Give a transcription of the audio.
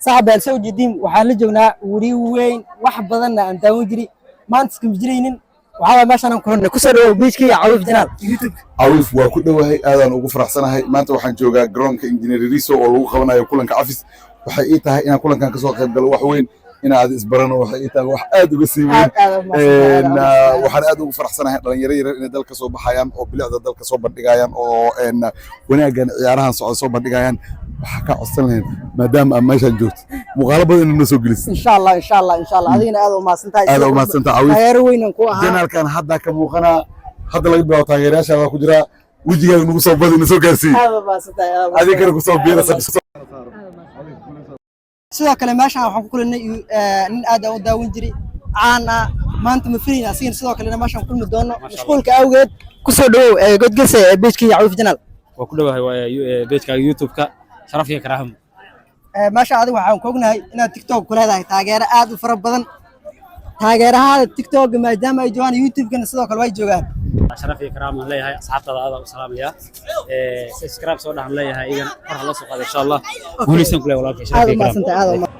Saaxiib, soo jeediin, waxaan la joognaa weri weyn, wax badanna aan daawan jiri, maanta iskama jiraynin. Waxaa waay meeshaan aan kulanay. Kusoo dhawow page-kii Cawiif Channel YouTube. Cawiif, waa ku dhowahay, aadaan ugu faraxsanahay. Maanta waxaan joogaa garoonka Engineer Riso oo lagu qabanayo kulanka Cafis. Waxay ii tahay inaan kulankan kasoo qayb galo wax weyn, inaad isbarano waxay ii tahay wax aad uga sii weyn. Aad aad u mahadsantahay, aad u mahadsantahay. Waxaan aad ugu faraxsanahay dhalinyaro yaryar inay dalka soo baxayaan oo bilicda dalka soo bandhigayaan oo wanaaggan ciyaarahan socda soo bandhigayaan. Waxaa kaa codsan lahayn, maadaama aad meeshaan joogto, muuqaalo badan inaad noo soo geliso. Insha Allah, insha Allah, insha Allah. Adigana aad u mahadsantahay. Aad u mahadsantahay, Cawiif. Taageero weyn aan ku ahaa. Channel-kan hadda ka muuqanaa, hadda laga bilaabo taageerayaasha waa ku jiraa. Wejigaaga nagu soo badi, na soo gaarsiiy. Aad u mahadsantahay, aad u Adigana kusoo biira. Sidoo kale meeshaan waxaan ku kulanay nin aad aan u daawan jiray, caan ah. Maanta ma filayn asigana sidoo kalena meeshaan kulmi doono, mashquulka awgeed. Kusoo dhawow Godgese ee page-kii Cawiif Channel. Waa ku dhowahay, waa page-kaaga YouTube-ka, sharaf iyo karaamo. Meesha adiga waxaan ku ognahay inaad TikTok ku leedahay taageero aad u fara badan. Taageerahaada TikTok maadaama ay joogaan, YouTube-kana sidoo kale way joogaan. Sharaf iyo karaamo aan leeyahay, asxaabtada aad u salaamaya. Subscribe soo dhahan leeyahay, igan kor ha loo soo qaado, insha Allah. Guulaysan ku leeyahay, walaalkay, sharaf Aad u iyo karaamo. mahadsantahay, aad u.